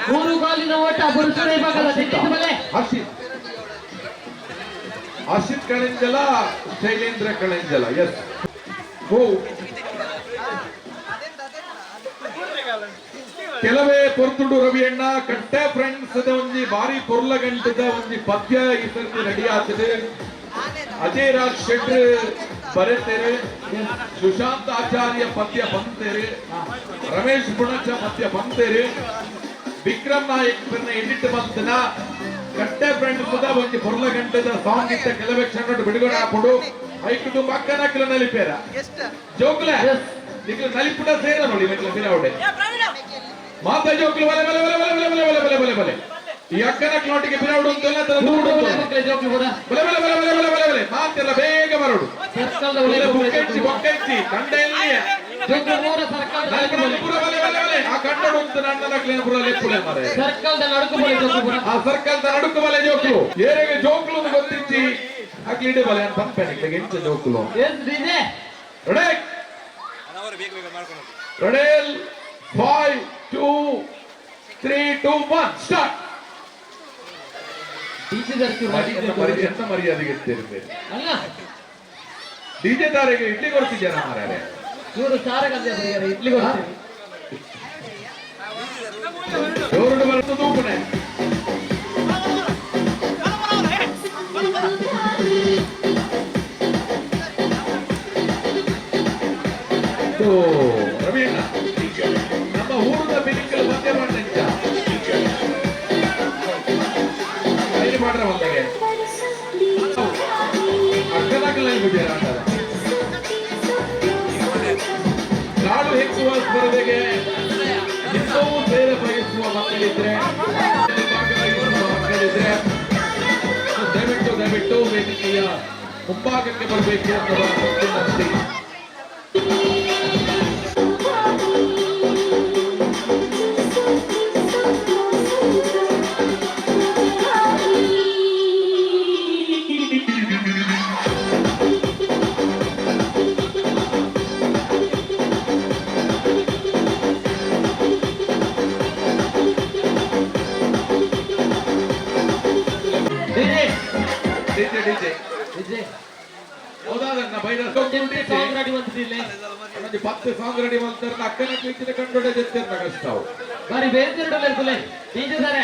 ಮೂರು ಕಾಲಿನ ಓಟ ಪುರುಷರ ವಿಭಾಗದ ದಿನೇಶ್ ಬಲೆ. ಹರ್ಷಿತ್, ಹರ್ಷಿತ್ ಕಳೆಂಜಲ, ಶೈಲೇಂದ್ರ ಕಳೆಂಜಲ. ಎಸ್, ಹೋ. ಕೆಲವೇ ಪೊರ್ತುಡು ರವಿಯಣ್ಣ, ಕಟ್ಟೆ ಫ್ರೆಂಡ್ಸ್ ಒಂಜಿ ಬಾರಿ ಪೊರ್ಲ ಗಂಟದ ಒಂಜಿ ಪದ್ಯ ಈ ಸರ್ತಿ ರೆಡಿ ಆಗ್ತದೆ. ಅಜಯ್ ರಾಜ್ ಶೆಟ್ರ್ ಬರೆತೇರೆ, ಸುಶಾಂತ್ ಆಚಾರ್ಯ ಪದ್ಯ ಬಂತೇರೆ, ರಮೇಶ್ ಪುಣಚ ಪದ್ಯ ಬಂತೇರೆ, ವಿಕ್ರಮ್ ನಾಯಕ್ ಎಡಿಟ್ ಮಂತನ ಕಟ್ಟೆ ಫ್ರೆಂಡ್ಸ್ ಒಂಜಿ ಪೊರ್ಲ ಗಂಟದ ಸಾಂಗ್ ಇತ್ತ ಕೆಲವೇ ಕ್ಷಣ ಬಿಡುಗಡೆ ಹಾಕೊಂಡು ಐಕು ಅಕ್ಕನ ನಲಿಪೇರ ಜೋಕ್ಲೆ. ನಿಕ್ಲು ನಲಿಪುಟ ಸೇರ ನೋಡಿ ಮೆಟ್ಲ ಬಿರಾವಡೆ ಮಾತಾ ಜೋಕ್ಲು. ಬಲೆ ಬಲೆ ಬಲೆ ಬಲೆ ಬಲೆ ಬಲೆ ಬಲೆ ಬಲೆ ಬಲೆ. ಈ ಅಕ್ಕನ ಕ್ಲಾಟಿಗೆ ಬಿರಾವಡು ಅಂತಲ್ಲ ತರ ಮೂರು ದೂಡು. ಬಲೆ ಮಕ್ಕಳೇ, ಜೋಕ್ಲು ಕೂಡ. ಬಲೆ ಬಲೆ ಬಲೆ ಬಲೆ ಬಲೆ ಬಲೆ ಬಲೆ. ಮಾತೆಲ್ಲ ಬೇಗ ಬರೋಡು. ಸರ್ಕಲ್ ದ ಒಲೆ. ಬೊಕ್ಕೆಚ್ಚಿ ಬೊಕ್ಕೆಚ್ಚಿ ಕಂಡ ಎಲ್ಲಿ? ಜೋಕ್ಲು ಮೂರ ಸರ್ಕಲ್ ದ ನಡುಕು ಬಲೆ. ಪುರ ಬಲೆ ಬಲೆ ಬಲೆ. ಆ ಕಂಡಡು ಅಂತ ನನ್ನ ಕ್ಲೇನ ಪುರ ಲೆಪ್ಪುಲೆ ಮಾರೆ. ಸರ್ಕಲ್ the ನಡುಕು ಬಲೆ ಜೋಕ್ಲು ಪೂರ. ಆ ಸರ್ಕಲ್ the ನಡುಕು ಬಲೆ ಜೋಕ್ಲು. ಏರೆಗೆ ಜೋಕ್ಲು ಅಂತ ಗೊತ್ತಿಚ್ಚಿ ಅಕ್ಲಿ ಇಡೆ ಬಲೆ ಅಂತ ಪಂಪೆ ಎಂಚ ಜೋಕ್ಲು. S, DJ. Ready, ready, 5, 2, 3, 2, 1, start. DJ ದರ್ಶಿ. ಎಂತ ಮರ್ಯಾದೆಗೆ ಇರ್ತೀರಿ? ಅಲ್ಲ. ಡಿಜೆ ದಾರಿಗೆ ಇಡ್ಲಿ ಕೊಡ್ತಿದ್ಯಾರ ಮಾರಾರೆ? ಇವರು ಸಾರಗಂದೆ ಬರೆಯಾರ, ಇಡ್ಲಿ ಕೊಡ್ತೀವಿ. ಜೋರುಡು ಬರ್ತದೆ ತೂಪುನೆ. ರವಿಯಣ್ಣ, ನಮ್ಮ ಊರದ ಬಿಲಿಕಲ್ ಮಧ್ಯ ಮಾಡಂಚ ಐದು ಮಾಡ್ರ ಬಂದಾಗೆ ಅಕ್ಕನಕ್ಕಲ್ಲಿ ಬಿಟ್ಟಿರ ಅಂತಾರೆ. ನಾಡು ಹೆಚ್ಚುವ ಸ್ಪರ್ಧೆಗೆ ನಿಮ್ಮವೂ ಸೇರ ಬಯಸುವ ಮಕ್ಕಳಿದ್ರೆ, ಭಾಗವಹಿಸುವ ಮಕ್ಕಳಿದ್ರೆ, ದಯವಿಟ್ಟು ದಯವಿಟ್ಟು ವೇದಿಕೆಯ ಮುಂಭಾಗಕ್ಕೆ ಬರಬೇಕು ಅಂತ ವಿನಂತಿ. ಡಿಜೆ. DJ, DJ. DJ. ಹೌದಾದನ್ನ ಬೈದ. ಸಾಂಗ್ ರೆಡಿ ಬಂತಿಲ್ಲ. ಒಂಜಿ 10 ಸಾಂಗ್ ರೆಡಿ ಮಾಡ್ತಾರೆ. ಅಕ್ಕನ ಕೀಚಿನ ಕಂಡೊಡೆ ಜೊತೆ ಕಷ್ಟ ಅವು. ಬಾರಿ ಬೇಜಾರು ಇರ್ತಲೆ ಡಿಜೆ ಸಾರೆ.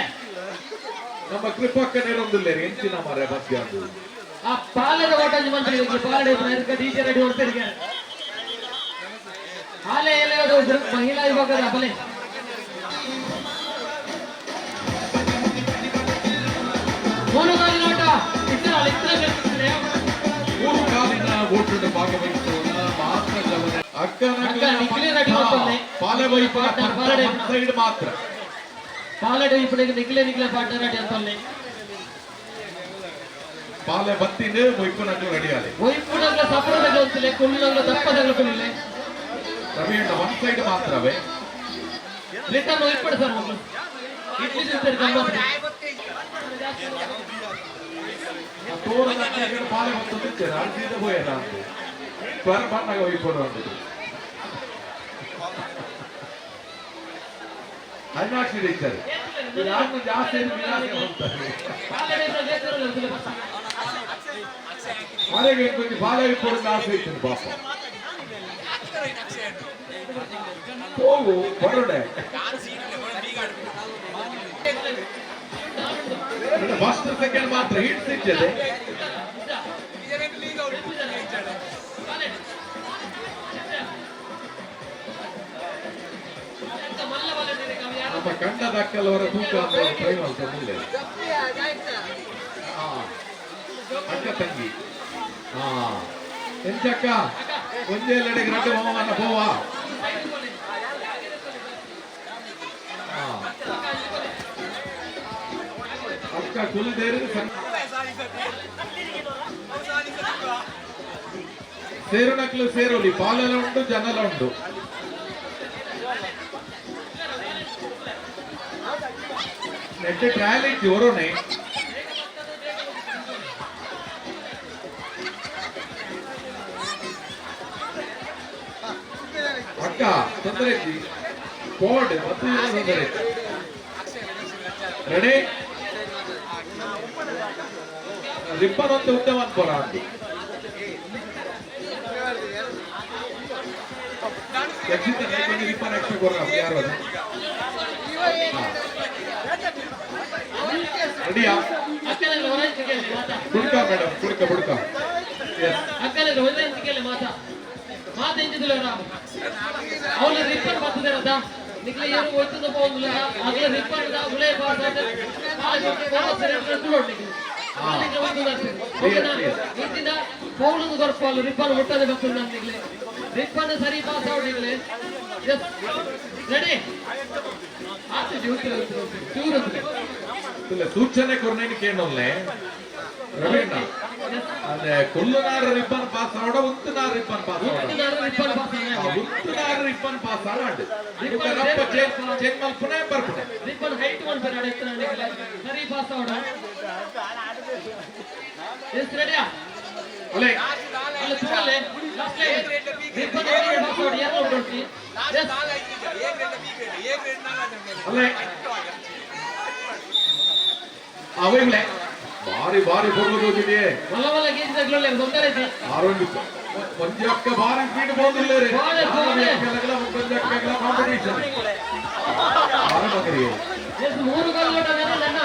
ನಮ್ಮ ಕೃಪಕ್ಕ ನೀರೊಂದಿಲ್ಲ ಎಂಚಿನ ಮಾರೆ ಮಧ್ಯ. ಆ ಪಾಲದ ಓಟ ಮಂತ್ರಿ ಪಾಲಡೆ ಡಿಜೆ ರೆಡಿ ಮಾಡ್ತಾರೆ. ಹಾಲೆ ಎಲೆ ಮಹಿಳಾ ವಿಭಾಗದ ಬಲೆ. ಮೂರು ಕಾಲಿನ ಓಟ ಇತರ ಇತರ. ಮೂರು ಕಾಲಿನ ಓಟದ ಭಾಗವಹಿಸುವ ಮಾತ್ರ ಜವನ ಅಕ್ಕನ. ಅಕ್ಕ ನಿಖಿಲೇ ರೆಡಿ ಮಾಡ್ತಾನೆ. Partner, partner. ಸೈಡ್ ಮಾತ್ರ. ಪಾಲಡೆ ಇಪ್ಪಡಿಗೆ ನಿಖಿಲೇ ನಿಖಿಲೇ ಪಾರ್ಟ್ನರ್ ರೆಡಿ ಅಂತಲ್ಲಿ. ಪಾಲೆ ಬತ್ತಿನ ಮೊಯ್ಪುನಕ್ಲು ರೆಡಿ ಆಲೆ. ಒಯ್ಪುನಗ್ಲ ಸಪುರದಗ್ಲ ಅಂತಿಲ್ಲ, ಕುಳ್ಳಿನಗ್ಲ ದಪ್ಪದಗ್ಲ ಕುಳ್ಳಿಲ್ಲ. ರವಿಯಣ್ಣ, ಒನ್ ಸೈಡ್ ಮಾತ್ರವೇ. ರಿಟರ್ನ್ ಒಯ್ಪಡು ಸರ್, ಮಕ್ಕಳು ಇಡ್ಲಿ ತಿಂತಾರೆ ಗಮ್ಮತ್ತು. ತೋರದ ಪಾಲೆ ಮತ್ತು ತಿಂತೇನೆ ಅರ್ಜಿದ ಪೋಯದ ಅಂತ ತ್ವರ ಬಣ್ಣಗ ಒಯ್ಪಡು ಅಂದದ್ದು. ಹೈಮಾಕ್ಷಿ ಟೀಚರ್ ಯಾರನ್ನು ಜಾಸ್ತಿ ವಿನಾಶ ಹೋಗ್ತಾರೆ. ಪಾಲಡೆ ಇಪ್ಪಡಿಗೆ ಅಂತಿಲ್ಲ. ಮನೆಗೆ ಕೊಂಚ ಬಾಲೆ ಇಪ್ಪಡು ಆಸೆ ಇತ್ತು ಪಾಪ. ಹೋಗು ಬರೋಡೆ. ಫಸ್ಟ್ ಸೆಕೆಂಡ್ ಮಾತ್ರ ಹಿಟ್ ಸಿಗ್ತದೆ. ನಮ್ಮ ಕಂಡದ ಅಕ್ಕಲವರ ತೂಕ ಅಂತ ಟ್ರೈ ಮಾಡ್ತಾರೆ ಮುಂದೆ. ಹಾ, ಅಕ್ಕ ತಂಗಿ. ಹಾ, ಎಂಚಕ್ಕ ಒಂದೇ ಲಡೆಗೆ ರಡ್ಡು ಮಾವನ ಪೋವಾ. ಹಾ, ಅಕ್ಕ ಕುಲದೇರು ಸೇರುನಕ್ಲು ಸೇರೋಲಿ. ಪಾಲೆಲ್ಲ ಉಂಟು, ಜನಲ ಉಂಟು. ನೆಟ್ ಟ್ರಯಲ್ ಇತ್ತು ಒರೋನೆ. ಅಕ್ಕ ತೊಂದರೆ ಇತ್ತು, ಕೋಡ್ ಮತ್ತು ತೊಂದರೆ ಇತ್ತು. ರೆಡಿ ರಿಬ್ಬನ್ ಒಂದು ಉದ್ದ ಪೋರ ಯಕ್ಷಿತ ರಿಬ್ಬನ್ ಎಕ್ಸ್ಟ್ರಾ ಕೊರ ಯಾರು ಅದು ರೆಡಿಯಾ? ಅಕ್ಕನ ಹೊರಗೆ ಮಾತಾ. ಬುಡ್ಕ ಮೇಡಮ್, ಬುಡ್ಕ ಬುಡ್ಕ. ಎಸ್. ಅಕ್ಕನ ಹೊರಗೆ ಮಾತಾ ಮಾತ ಎಂಚಿದಿಲ್ಲ ರಾಮ. ಅವಳು ರಿಪ್ಪನ್ ಬರ್ತದೆ ನಿಕ್ಲೆ ಏನು ಒತ್ತದ ಹೋಗುದಿಲ್ಲ. ಅಗಲ ರಿಪ್ಪನ್ the ಉಳೆ ಪಾಸ್ ಇಂಚಿನ ಪೌಲದ ಕೊರ್ಪಾಲು ರಿಪ್ಪನ್ ಮುಟ್ಟದೆ ಬರ್ತದೆ. ನಿಕ್ಲೆ ರಿಪ್ಪನ್ ಸರಿ ಪಾಸ್ ಆವಡಿಗ್ಲೆ. ಎಸ್, ರೆಡಿ ಆತು. ಚೂರು ಇಲ್ಲ, ಸೂಚನೆ ಕೊರ್ನೇನು ಕೇಳೋಲ್ಲೆ ರವೀಣ. ಅದೇ ಕೊಲ್ಲುನಾರ ರಿಬ್ಬನ್ ಪಾಸ್ ಆವಡ, ಉತ್ತುನಾರ ರಿಬ್ಬನ್ ಪಾಸ್ ಆವಡ. Ribbon pass. ಉತ್ತುನಾರ ರಿಬ್ಬನ್ ಪಾಸ್ ಆಡ ರಪ್ಪ ಚೇಂಜ್ ಮಲ್ಪುನೆ ಬರ್ಪುನೆ. ರಿಬ್ಬನ್ ಹೈಟ್ ಮನ್ಪೆರ್ ಅಡೆತ್ತನ ಸರಿ ಪಾಸ್ ಆವಡ. ಎಸ್, ರೆಡಿಯಾ? ಅಲ್ಲೇ. ಅಲ್ಲ, ತೂವಲೆ ಲಾಸ್ಟ್ ಲೈನ್ ರಿಬ್ಬನ್ ಪಾಸ್ ಆವಡ ಯಾರು ನೋಡ್ತಿ? ಎಸ್. ಅಲ್ಲೇ ಅವೇಗ್ಲೆ ಬಾರಿ ಬಾರಿ ಪೊರ್ಲು ಹೋಗಿದೆಯೇ. ಮಲ್ಲ ಮಲ್ಲ ಗೇಜ್ ತಗ್ಲೊಳ್ಳೆ ತೊಂದರೆ ಐತಿ. ಆರೋಗ್ಯ ಒಂಜಿ ಅಕ್ಕ ಬಾರಿ ಸ್ಪೀಡ್ ಹೋದಿಲ್ಲ ರೀ. ಬಾಳೆ, ಬಾಳೆ. ಒಂಜಿ ಅಕ್ಕಗಳ ಕಾಂಪಿಟೇಷನ್ ಆರಂಭಕರಿ. ಎಸ್, ಮೂರು ಕಾಲು ಓಟ ಬೇರೆ ಅಣ್ಣ.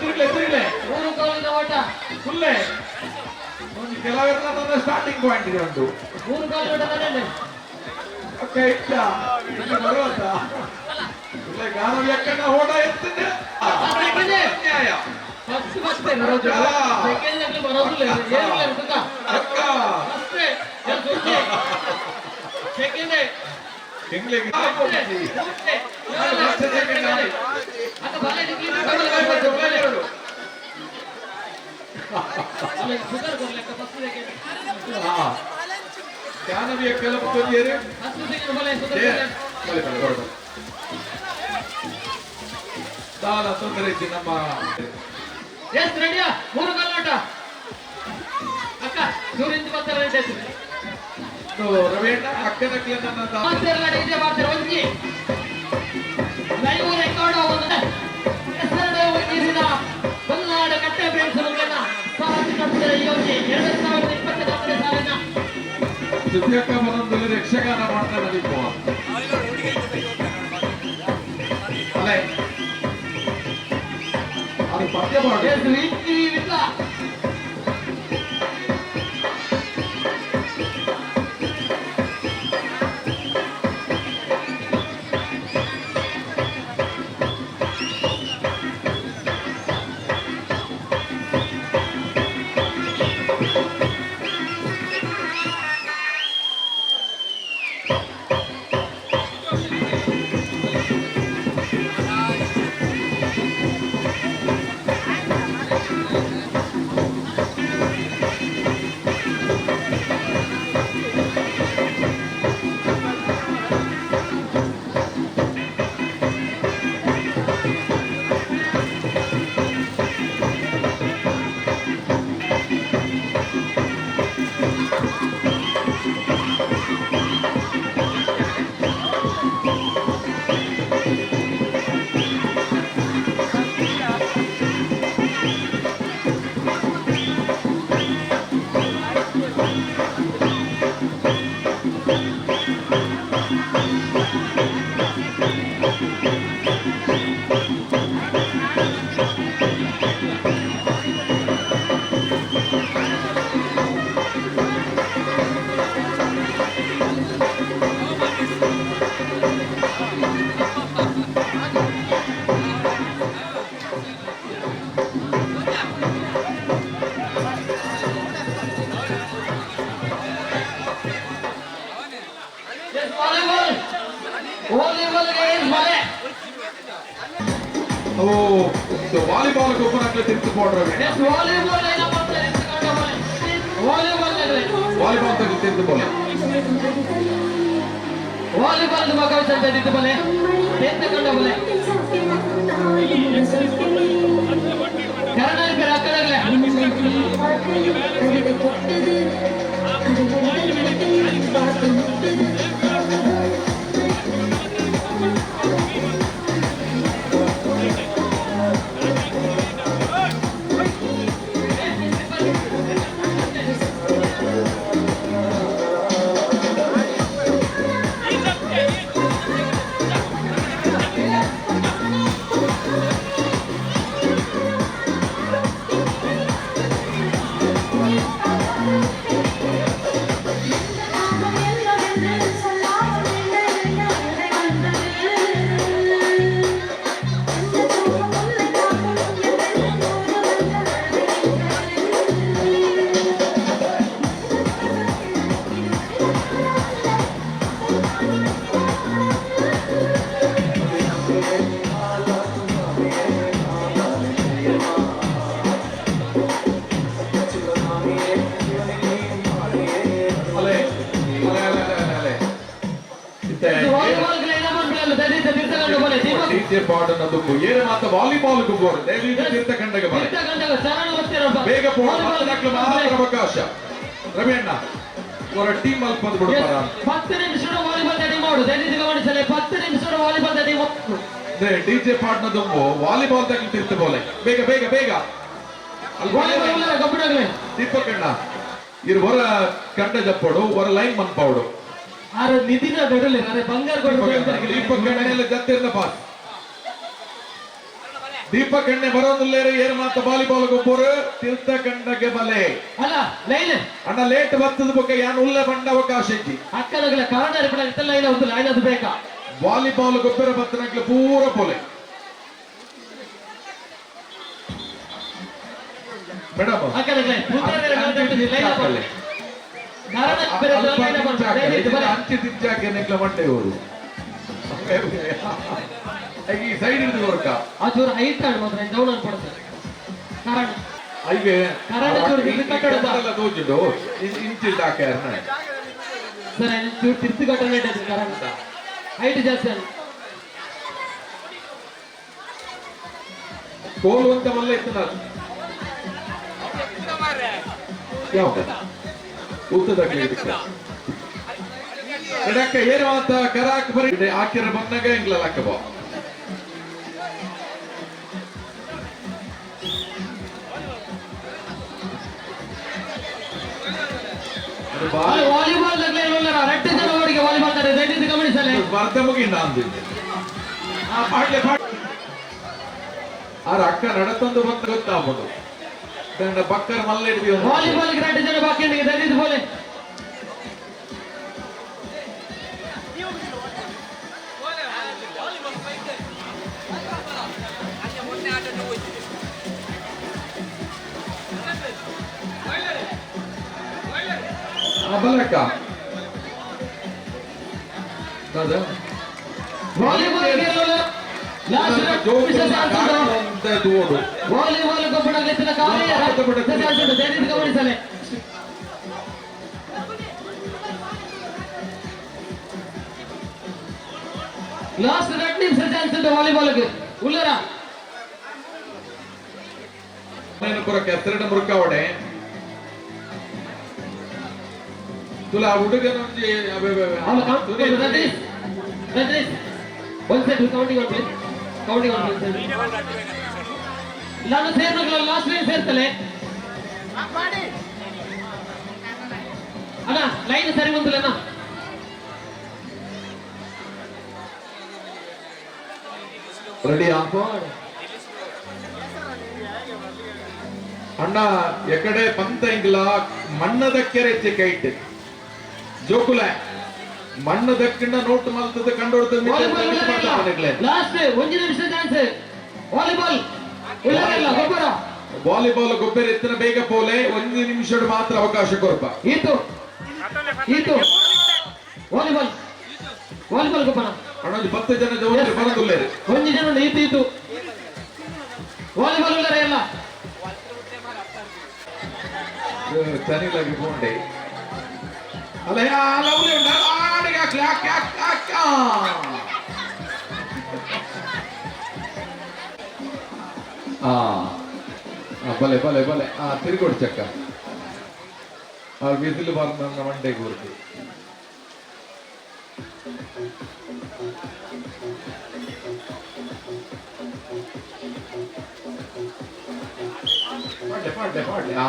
ತಿರುಗ್ಲೆ ತಿರುಗ್ಲೆ. ಮೂರು ಕಾಲಿನ ಓಟ. ಫುಲ್ಲೆ ಒಂದು ಕೆಲವೆಲ್ಲ ನನ್ನ ಸ್ಟಾರ್ಟಿಂಗ್ ಪಾಯಿಂಟ್ ಇದೆ ಒಂದು. ಮೂರು ಕಾಲು ಓಟ ತಾನೇ. ಅಕ್ಕ ಇಟ್ಟ ಇನ್ನು ಬರುವಂತ ಇಲ್ಲ ಗಾನವಿ ಅಕ್ಕನ ಓಡ ಎತ್ತಿದ್ದೆ ಅನ್ಯಾಯ. ಫಸ್ಟ್ ಫಸ್ಟ್ ಬರೋದು, ಸೆಕೆಂಡ್ ಅಲ್ಲಿ ಬರೋದಿಲ್ಲ, ಏನಿಲ್ಲ ಸುಖ. ಅಕ್ಕ. ಫಸ್ಟ್ ಸೆಕೆಂಡ್ ತಿಂಗ್ಳಿಗೆ ಅಕ್ಕ ಬಲ ಇಡ್ಲಿ. ಶುಗರ್ ಕೊಡ್ಲಿಕ್ಕ ಫಸ್ಟ್ ಸೆಕೆಂಡ್. ಹಾ ಗಾನವಿ ಅಕ್ಕೆಲ್ಲ ಮುಕ್ಕೊಂದಿಯರು. ಫಸ್ಟ್ ಸೆಕೆಂಡ್ ಬಲ ಶುಗರ್. ಬಲೆ ಬಲೆ ಬರೋದು ದಾಲ ತೊಂದರೆ ಇತ್ತು ನಮ್ಮ. ಎಸ್, ರೆಡಿಯಾ? ಮೂರು ಕಾಲು ಓಟ. ಅಕ್ಕ ನೂರಿಂಚು ಬರ್ತಾರೆ ರೆಡಿ. ರವಿಯಣ್ಣ ಅಕ್ಕನ ನನ್ನ. ಮಾಡ್ತಾರೆ, ಇದೆ ಮಾಡ್ತಾರೆ. ಒಂಜಿ ಲೈವ್ ರೆಕಾರ್ಡ್ ಆಗುತ್ತದೆ. ಹೆಸರು ನೀರಿನ ಬಲ್ನಾಡ ಕಟ್ಟೆ ಫ್ರೆಂಡ್ಸ್ ಸಾಹಸ ನಡೆಸಿದ ಈ ಒಂಜಿ 2024ನೇ ಸಾಲಿನ ಸುದ್ದಿ ಅಕ್ಕ ಬರೋದು ಯಕ್ಷಗಾನ ಮಾಡ್ತಾ ನಡೀಪು. ಅಲ್ಲೇ ಅದು ಪದ್ಯ ಪಾಡು. ಎಸ್, ವಿಕ್ಕಿ ವಿಲ್ಲ. ಎಸ್, ವಾಲಿಬಾಲ್ ವಾಲಿಬಾಲ್ ಗೈಸ್ ಬಲೆ. ಓ, ವಾಲಿಬಾಲ್ ಗೊಬ್ಬರ ತಿರ್ತು ಪೋಡ್ರ. ಎಸ್, ವಾಲಿಬಾಲ್ ಏನ ಮಾಡ್ತಾರೆ ವಾಲಿಬಾಲ್. ವಾಲಿಬಾಲ್ ತೆಗೆದು ತಿರ್ತು ಬೋಲೆ. ವಾಲಿಬಾಲ್ ಮಗ ಇದ್ದು ಬಲೆ ಎಂತ ಕಂಡ ಬಲೆ. ಕನ್ನಡ ಬೇರೆ ಅಕ್ಕಡಗ್ಲೆ. ಡಿಜೆ ಪಾಡನ ದುಂಬು ಏರು ಮಾತ ವಾಲಿಬಾಲ್ ಬೋಡು ದಯವಿಟ್ಟು ತೀರ್ಥ ಕಂಡಗ ಬಲೆ. ತೀರ್ಥ ಕಂಡಗ ಚರಣ ಬರ್ತೀರಪ್ಪ. ಬೇಗ ಪೋಡು, ಮಾತ್ರ ಅವಕಾಶ. ರವಿ ಅಣ್ಣ ಅವರ ಟೀಮ್ ಅಲ್ಲಿ ಬಂದು ಬಿಡ್ತಾರ. 10 ನಿಮಿಷ ವಾಲಿಬಾಲ್ ರೆಡಿ ಮಾಡು. ದಯವಿಟ್ಟು ಗಮನಿಸಲೆ, 10 ನಿಮಿಷ ವಾಲಿಬಾಲ್ ರೆಡಿ ಮಾಡು. ಡಿಜೆ ಪಾಡ್ನ ದುಂಬು ವಾಲಿಬಾಲ್ ತಗ್ಲಿ ತೀರ್ಥ ಬೋಲೆ, ಬೇಗ ಬೇಗ ಬೇಗ. ಅಲ್ಲಿ ವಾಲಿಬಾಲ್ ಉಳ್ಳಾರ ಕಬ್ಬಣಗಳೇ. ದೀಪಕ್ ಅಣ್ಣ ಇರು, ಹೊರ ಕಂಡ ಜಪ್ಪೋಡು, ಹೊರ ಲೈನ್ ಮನ್ಪಾವಡು. ಆರು ನಿಧಿನ ದೊಡಲೆ ಅರೆ ಬಂಗಾರ ಕೊಡು. ದೀಪಕ್ ಅಣ್ಣೆಲ್ಲ ಜತ್ತಿರ್ನ ಪಾಸ್. ದೀಪಕ್ ಅಣ್ಣೆ ಬರೋದಿಲ್ಲೇರು. ಏರು ಮಾತ ವಾಲಿಬಾಲ್ ಗೊಬ್ಬರು ತೀರ್ಥ ಕಂಡಗೆ ಬಲೆ. ಅಲ್ಲ ಲೈನ್. ಅಣ್ಣ ಲೇಟ್ ಬತ್ತದ ಬೊಕ್ಕ ಯಾನ್ ಉಲ್ಲ ಬಂಡ ಅವಕಾಶ ಇಜ್ಜಿ. ಅಕ್ಕನಗಲ ಕಾರಣ ಇತ್ತಲ್ಲ, ಲೈನ್ ಒಂದು ಲೈನ್ ಅದು ಬೇಕಾ. ವಾಲಿಬಾಲ್ ಗೊಬ್ಬರ ಬತ್ತನಕ್ಲೆ ಪೂರ ಪೋಲೆ ಮೇಡಮ್. ಅಕ್ಕನಗಲ ಲೈನ್ ಕಾರಣ ಬೇರೆ ಲೈನ್ ಬರ್ತದೆ. ಅಂಚೆ ತಿಂಚಾಕೆ ನೆಕ್ಲ ಮಂಡೆ ಊರು ಈ ಸೈಡ್ ಹಿಡಿದು ಕೊರಕ. ಆ ಚೂರು ಹೈಟ್ ಆಡ್ ಮಾತ್ರ ಡೌನ್ ಅನ್ಪಡುತ್ತೆ ಕಾರಣ. ಐಗೆ. ಕರಾಡ ಚೂರು ಹಿಡಿದು ಕಟ್ಟಡ. ತೋಜುಂಡು ಇಂಚಿ ಹಾಕ್ಯಾರ. ಸರ್, ಚೂರು ತಿರ್ತು ಕಟ್ಟಡ ಕಾರಣ ಹೈಟ್ ಜಾಸ್ತಿ ಅಲ್ಲ. ಕೋಲು ಅಂತ ಮಲ್ಲ ಇತ್ತು ನಾನು ಯಾವ್ದು ಉತ್ತದಕ್ಕೆ ಇದಕ್ಕೆ ಎಡಕ್ಕ ಏನು ಅಂತ ಕರಾಕ್ ಬರಿ ಹಾಕಿರ ಬಂದಾಗ ಇಂಗ್ಲಲ್ಲ ಹಾಕಬೋ. ಅದು ಬಾರಿ. ವಾಲಿಬಾಲ್ ರೆಡ್ಡಿ ಜನ ಅವರಿಗೆ ವಾಲಿಬಾಲ್ ರೆಡ್ಡಿ ಗಮನಿಸಲೇ. ಬರ್ದ ಮುಗಿಂದ ಅಂದಿದ್ದೆ ಆ ಪಾಡ್ಲೆ ಪಾಡ್ ಆರ ಅಕ್ಕ ನಡತಂದು ಬಂದು ಗೊತ್ತಾಗ್ಬೋದು ದಂಡ ಬಕ್ಕರ್ ಮಲ್ಲ ಹಿಡಿದು. ವಾಲಿಬಾಲ್ ರೆಡ್ಡಿ ಜನ ಬಾಕಿ ರೆಡ್ಡಿ ಬೋಲೆ. ಬಲಕ್ಕ ದಾದಾ. ವಾಲಿಬಾಲ್ ತೋಡು. ವಾಲಿಬಾಲ್ ಗೊಬ್ಬರ ಗಮನಿಸಲೇ. ಲಾಸ್ಟ್ 2 ನಿಮಿಷ ಚಾನ್ಸ್ ಉಂಟು ವಾಲಿಬಾಲ್ಗೆ ಉಲ್ಲರ. ಪುರ ಕೆಸರಡ ಮುರುಕಾವಡೆ ತುಲ ಆ ಹುಡುಗನ ಒಂಜಿ ಅವೆ ಅವೆ ಅವೆ. Rajneesh, Rajneesh, one side counting on please, counting on please. ನಾನು ಸೇರ್ನಗಳ ಲಾಸ್ಟ್ ಲೈನ್ ಸೇರ್ತಲೆ. ಅಣ್ಣ, ಲೈನ್ ಸರಿ ಬಂದಿಲ್ಲ ಅಣ್ಣ. ರೆಡಿಯಾ ಅಣ್ಣ? ಎಕಡೆ ಪಂತ ಇಂಗ್ಲ ಮಣ್ಣದ ಕೆರೆ ಕೈಟ್ ಜೋಕುಲ ಮಣ್ಣು ದಕ್ಕಿನ ನೋಟ್ ಮಲ್ತದ ಕಂಡೋಡ್ತದ. ಲಾಸ್ಟ್ ಒಂದು ನಿಮಿಷ ಚಾನ್ಸ್ ವಾಲಿಬಾಲ್ ಉಳ್ಳಾರಲ್ಲ ಗೊಬ್ಬರ. ವಾಲಿಬಾಲ್ ಗೊಬ್ಬರ ಎತ್ತಿನ ಬೇಗ ಪೋಲೆ, ಒಂದು ನಿಮಿಷ ಮಾತ್ರ ಅವಕಾಶ ಕೊರಪ. ಈತು ಈತು ವಾಲಿಬಾಲ್, ವಾಲಿಬಾಲ್ ಗೊಬ್ಬರ. ಅಣ್ಣ, ಒಂದು 10 ಜನ ಜವಾಬ್ದಾರಿ ಬರೋದಿಲ್ಲ. ಒಂದು ಜನ ಈತು ಈತು ವಾಲಿಬಾಲ್ ಉಳ್ಳಾರ ಎಲ್ಲ. ಚನಿಲಾಗಿ ಪೋಂಡೆ ಅಲ್ಲ ಅಲ್ಲ ಉಳ್ಳೆ ಉಂಡ. ಆಡಿಗೆ ಹಾಕ್ಲಿ, ಹಾಕಿ ಹಾಕಿ ಹಾಕಿ ಆ. ಆ ಆ, ಬಲೆ ಬಲೆ ಬಲೆ. ಆ ತಿರುಗೋಡು ಚಕ್ಕ ಆ ವಿಸಿಲು ಬಂದ ಮಂಡೆ ಗುರುತು. ಪಾಡ್ಲೆ ಪಾಡ್ಲೆ ಪಾಡ್ಲೆ ಆ.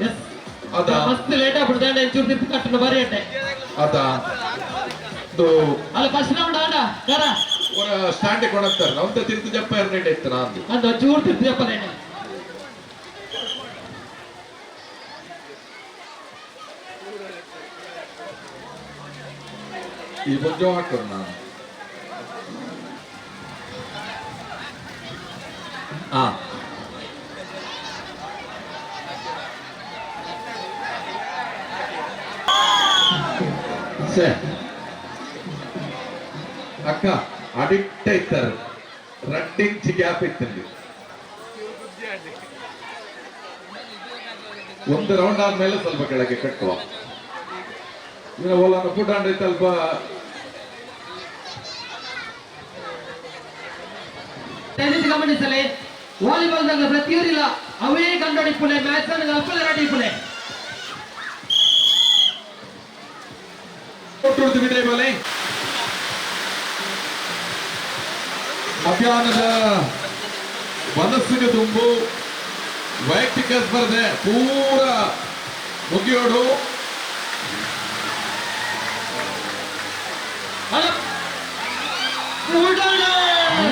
ಎಸ್. ಅದ. ಮಸ್ತ್ ಲೇಟ್ ಆಗ್ಬಿಡ್ದೆ, ಚೂರು ತಿರ್ತು ಕಟ್ಟಣ ಬಾರಿ ಅಟ್ಟೆ. ಅದ ಇದು. ಅಲ್ಲ, ಫಸ್ಟ್ ರೌಂಡ್ ಆಡ ಕರ. ಅವರ ಸ್ಟ್ಯಾಂಡ್ ಕೊಡತ್ತಾರೆ ಅವಂತ ತಿರ್ತು ಜಪ್ಪ ಎರಡ್ ಇತ್ತು ನಾನು. ಅಂದ ಚೂರು ತಿರ್ತು ಜಪ್ಪದೇನೆ. ಈ ಬೊಂಜೋ ಹಾಕೋಣ ನಾನು. ಆ ಸೇ ಅಕ್ಕ ಅಡಿಕ್ಟ್ ಇತ್ತಾರೆ ರಡ್ಡಿಂಚ್ ಗ್ಯಾಪ್ ಇತ್ತಲ್ಲಿ. ಒಂದು ರೌಂಡ್ ಆದ್ಮೇಲೆ ಸ್ವಲ್ಪ ಕೆಳಗೆ ಕಟ್ಟುವ. ಇನ್ನು ಓಲಾನ ಫುಡ್ ಅಂದ್ರೆ ಸ್ವಲ್ಪ. ದಯವಿಟ್ಟು ಗಮನಿಸಲಿ, ವಾಲಿಬಾಲ್ ದಾಗ ಪ್ರತಿಯೊರಿಲ್ಲ ಅವೇ ಕಂಡೋಡಿಪ್ಪುಲೆ ಮ್ಯಾಚ್ ಅನ್ನು ಅಪ್ಪಲೆ ರೆಡಿ. ಕೊಟ್ಟುಡ್ದು ಬಿಡೆ ಬಲೆ. ಅಭಿಯಾನದ ಮನಸ್ಸಿಗೆ ತುಂಬು ವೈಯಕ್ತಿಕ ಸ್ಪರ್ಧೆ ಪೂರ ಮುಗಿಯೋಡು.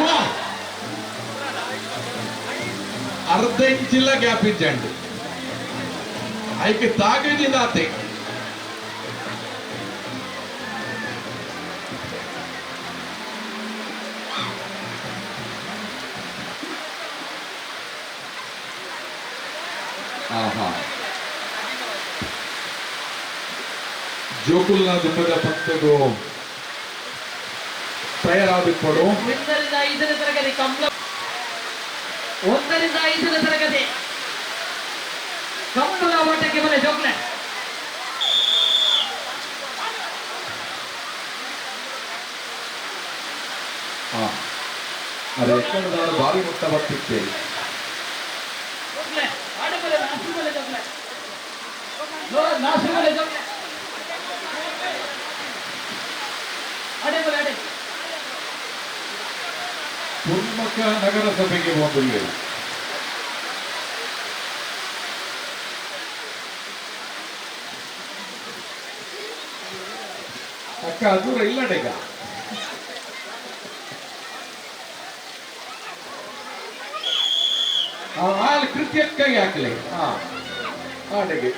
ವಾ! ಅರ್ಧ ಇಂಚಿಲ್ಲ ಗ್ಯಾಪ್ ಇಜ್ಜಂಡು ಐಕೆ ತಾಗಿದಾತೆ. ಆಹಾ, ಜೋಕುಲ್ನ ದುಂಬದ ಪಂತಗು ತಯಾರಾದಿಪ್ಪಡು. 1ರಿಂದ 5ನೇ ತರಗತಿ ಕಂಬಳ, 1ರಿಂದ 5ನೇ ತರಗತಿ ಕಂಬಳ ಓಟಕ್ಕೆ ಬಲೆ ಜೋಕ್ಲೆ. ಹಾ, ಅದೇ ಎಕ್ಕಡದಾರು ಭಾರಿ ಮುಟ್ಟ ಬರ್ತಿತ್ತೆ. ಜೋಕ್ಲೆ ಆಡ ಬಲೆ, ನಾಸು ಬಲೆ ಜೋಕ್ಲೆ, ನಾಸು ಬಲೆ ಜೋಕ್ಲೆ, ಆಡೆ ಬಲೆ ಆಡೆ. ಪುನ್ಮಕ ನಗರಸಭೆಗೆ ಒಂದು ಅಕ್ಕ ದೂರ ಇಲ್ಲಡೇಗ. ಅಲ್ಲಿ ಕೃತಿ ಅಕ್ಕಗೆ ಹಾಕ್ಲಿ. ಹಾ, ಆಡೆಗೆ.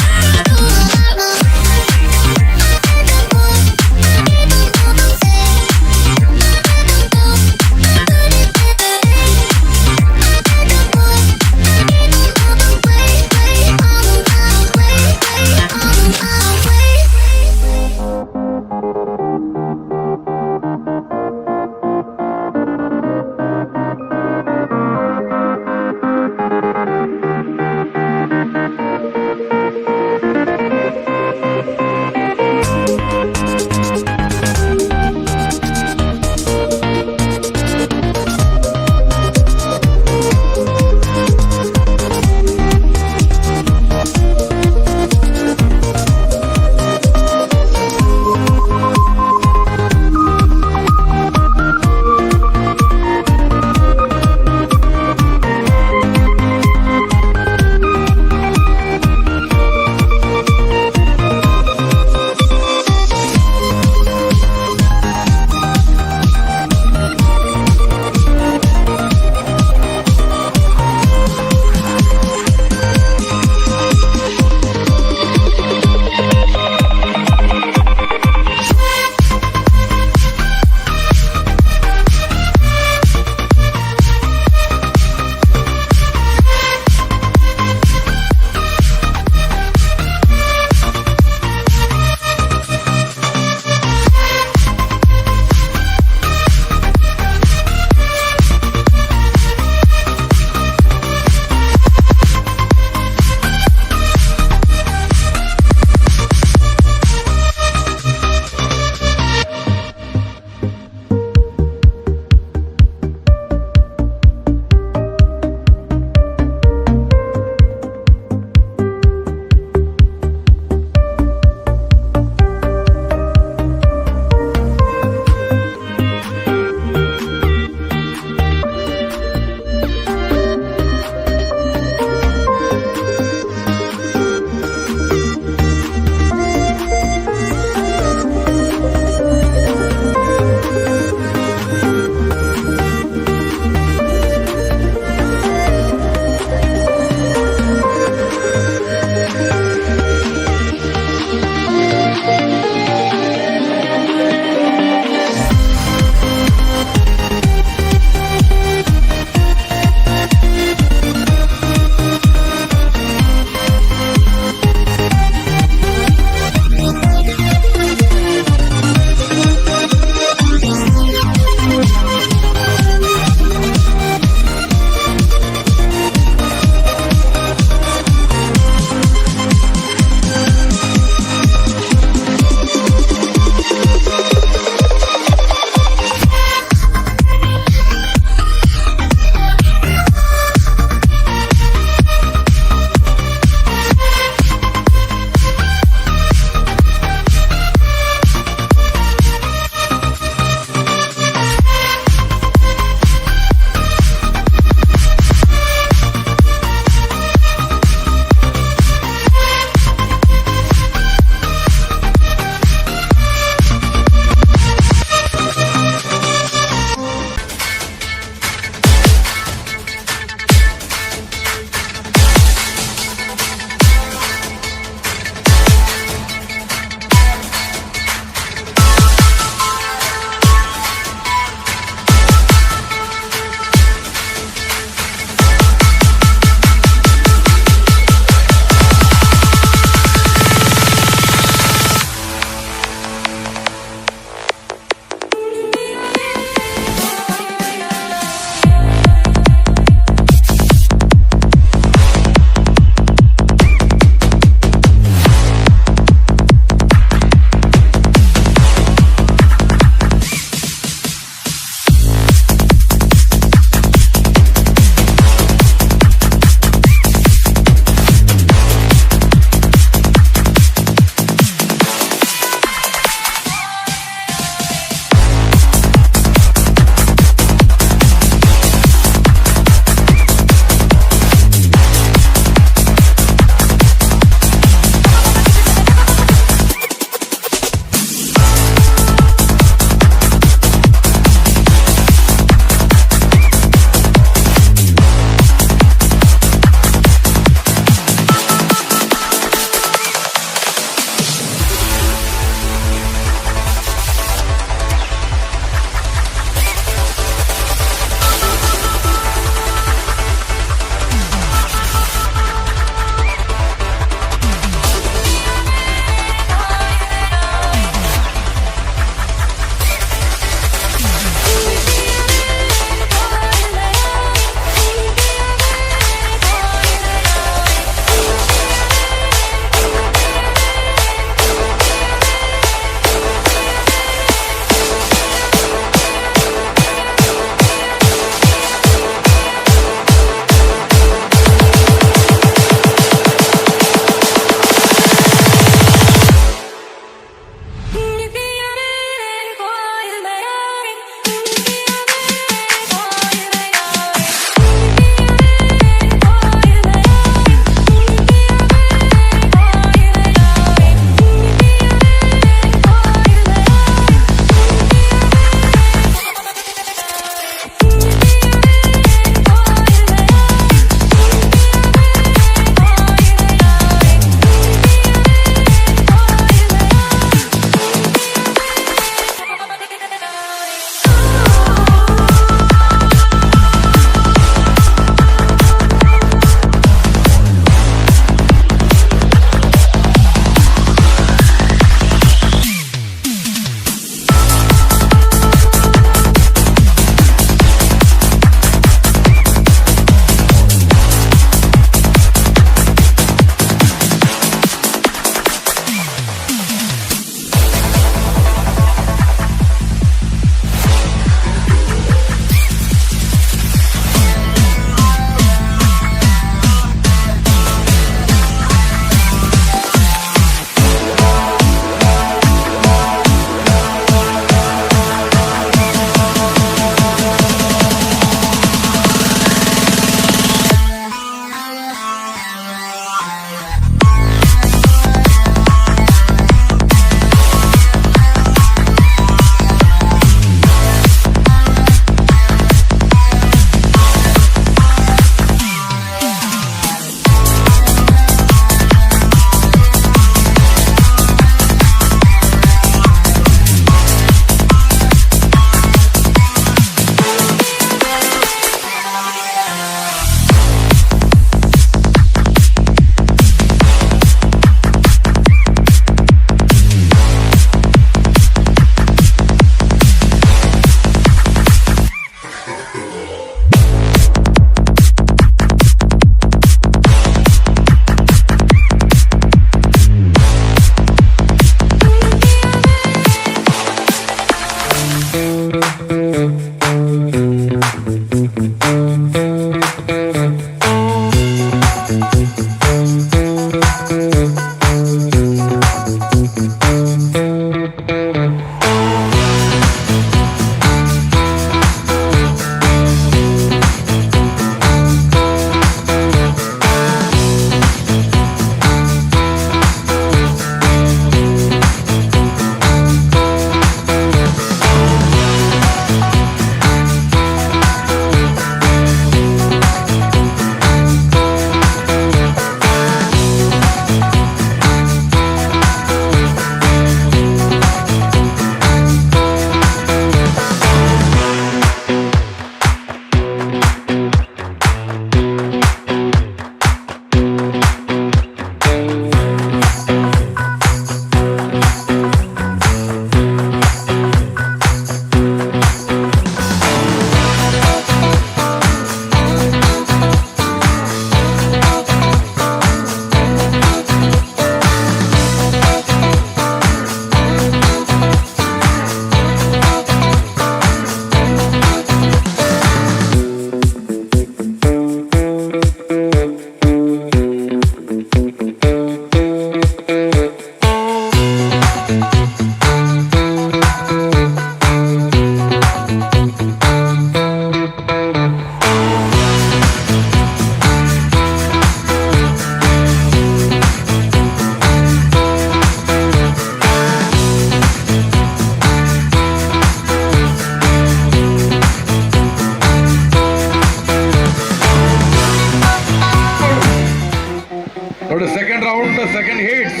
ನೋಡಿ, ಸೆಕೆಂಡ್ ರೌಂಡ್, ಸೆಕೆಂಡ್ ಹೀಟ್ಸ್,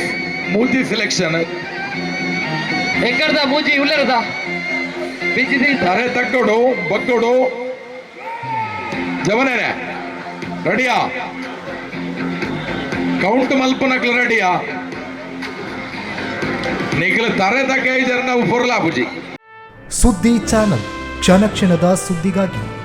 ಮೂಜಿ ಸೆಲೆಕ್ಷನ್. ಎಕ್ಕಡ್ದ ಮೂಜಿ ಉಲ್ಲೆರದ ಬಿಜ್ಜಿ. ತರೆ ತಕ್ಕೊಡು ಬಗ್ಗೊಡು. ಜವನೇನೆ, ರೆಡಿಯಾ? ಕೌಂಟ್ ಮಲ್ಪನಕ್ಲು ರೆಡಿಯಾ? ನಿಕ್ಲು ತರೆ ತಕ್ಕ ನಾವು ಪೊರ್ಲಾಪುಜಿ. ಸುದ್ದಿ ಚಾನಲ್, ಕ್ಷಣ ಕ್ಷಣದ ಸುದ್ದಿಗಾಗಿ.